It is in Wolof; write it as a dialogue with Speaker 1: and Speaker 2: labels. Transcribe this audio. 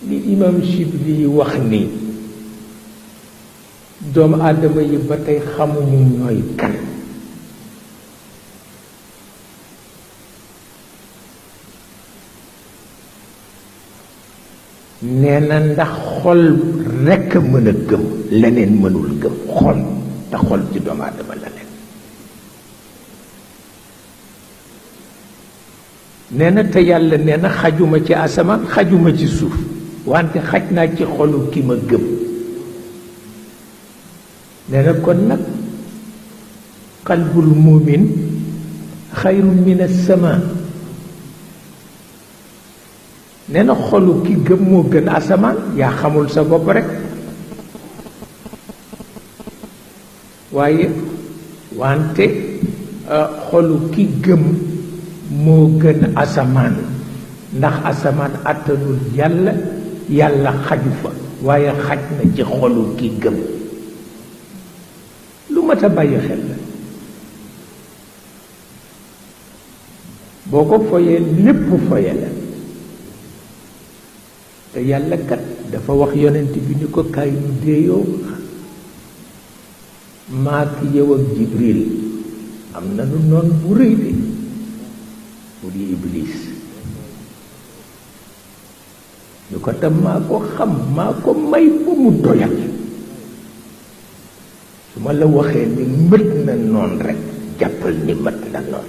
Speaker 1: li imam Shibli wax ni doomu aadama yi ba tey xamuñu ñooy kan nee na ndax xol rekk mën a gëm leneen mënul gëm xol te xol ci doomu aadama la nekk nee na te yàlla nee na xajuma ci asamaan xajuma ci suuf wante xaj naa ci xolu ki ma gëm nee na kon nag qalbul muumin xayrun min as-samaa nee na xolu ki gëm moo gën asamaan yaa xamul sa bopp rekk waaye wante xolu ki gëm moo gën asamaan ndax asamaan àttanul yàlla yàlla xaju fa waaye xaj na ci xolu ki gëm lu mat a bàyyi xel la boo ko foyee lépp foye la te yàlla kat dafa wax yonent bi ni ko kaay ñu déeyoo maak yow ak Jibril am na nu noon bu rëy de mu di Iblis ñu ko tam maa ko xam maa ko may ba mu doyal su ma la waxee ni mët na noon rekk jàppal ni mët na noon